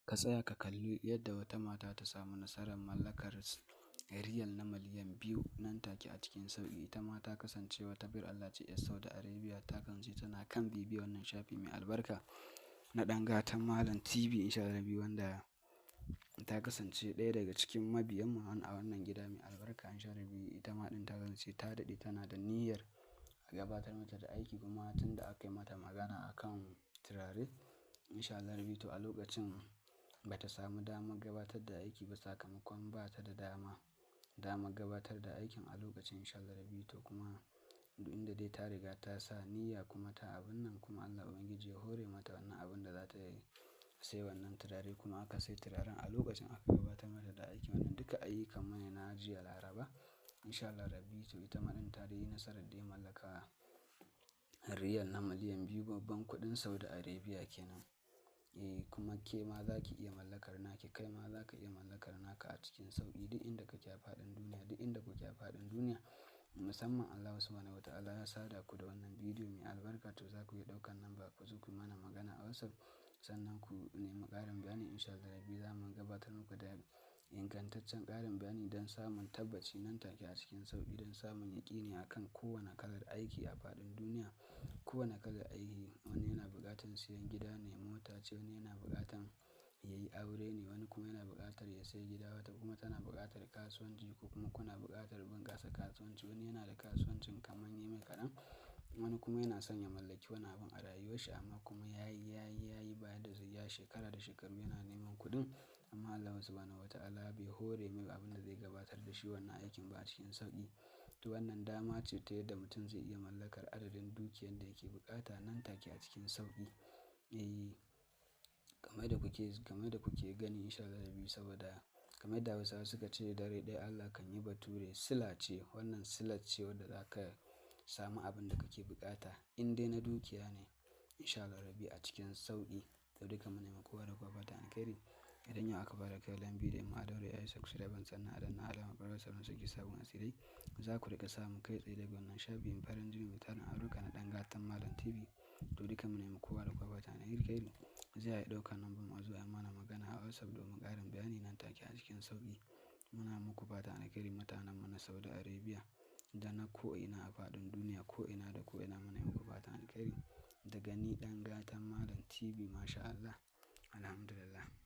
Ka tsaya ka kalli yadda wata mata ta samu nasarar mallakar riyal na miliyan 2 nan take a cikin sauƙi. Ita ma ta kasance wata baiwar Allah ce 'yar Saudi Arabia, ta kasance tana kan bibiyar wannan shafi mai albarka na Ɗan Gatan Malam TV, insha Allah, wanda ta kasance ɗaya daga cikin mabiyanmu a wannan gida mai albarka, insha Allah. Ita ma ɗin ta kasance ta daɗe tana da niyyar a gabatar mata da aiki, kuma tun da aka yi mata magana a kan turare, insha Allah, to a lokacin ba ta samu damar gabatar da aiki ba sakamakon ba ta da damar gabatar da aikin a lokacin, insha Allah. To kuma duk inda dai ta riga ta sa niyya kuma ta abun nan, kuma Allah Ubangiji ya hore mata wannan abun da za ta yi, sai wannan turare, kuma aka sai turaren a lokacin aka gabatar mata da aikin. Wannan duka ayyukan mu ne na jiya Laraba, insha Allah. To ita ma ɗin ta yi nasarar da ya mallaka riyal na miliyan 2, babban kuɗin Saudi Arabia kenan. Eh, kuma ke ma za ki iya mallakar naki, kai ma za ka iya mallakar naka a cikin sauƙi duk inda kake a faɗin duniya, duk inda kuke a faɗin duniya. Musamman Allah Subhanahu wa ta'ala ya sada ku da wannan bidiyo mai albarka, to za ku iya ɗaukan namba ku zo ku yi mana magana a WhatsApp, sannan ku nemi ƙarin bayani, insha Allah. Za mu gabatar muku da ingantaccen ƙarin bayani don samun tabbaci nan take a cikin sauƙi, don samun yaƙini a kan kowane kalar aiki a faɗin duniya. Kowane kalar aiki, wani yana buƙatar siyan gida ne, mota ce, wani yana buƙatar ya yi aure ne, wani kuma yana buƙatar ya sayi gida, wata kuma tana buƙatar kasuwanci ko kuma kuna buƙatar bunƙasa kasuwanci. Wani yana da kasuwancin kamar yi mai kaɗan, wani kuma yana son ya mallaki wani abun a rayuwarshi, amma kuma ya yi, ya yi, ya yi ba yadda zai ya shekara da shekaru yana neman kuɗin, amma Allah Subhanahu wa ta'ala bai hore mai abin da zai gabatar da shi wannan aikin ba a cikin sauƙi. To wannan dama ce ta yadda mutum zai iya mallakar adadin dukiyar da yake buƙata nan take a cikin sauƙi. Eh, kamar da kuke gani, insha Allah, saboda kamar yadda Hausawa suka ce, dare ɗaya Allah kan yi bature, sila ce. Wannan sila ce wadda za ka samu abin da kake buƙata in dai na dukiya ne, insha Allah, a cikin sauƙi. To duka muna yi ma kowa da kowa fatan alkhairi. Idan yau aka fara kallon bidiyon mu, a daure ayi subscribe, sannan a danna alamar ƙararrawar sanarwa saki sabon asirai. Za ku riƙa samun kai tsaye daga wannan shafin farin jini mai tarin albarka na Ɗan Gatan Malam TV. To duka muna yi ma kowa da kowa fatan alkhairi. Zai iya ɗaukar lambar mu a zo ayi mana magana a WhatsApp domin ƙarin bayani nan take a cikin sauƙi. Muna muku fatan alkhairi, mutanen mu na Saudi Arabia da na ko'ina a faɗin duniya, ko'ina da ko'ina, muna yi muku fatan alkhairi. Daga ni, Ɗan Gatan Malam TV, masha Allah, Alhamdulillah.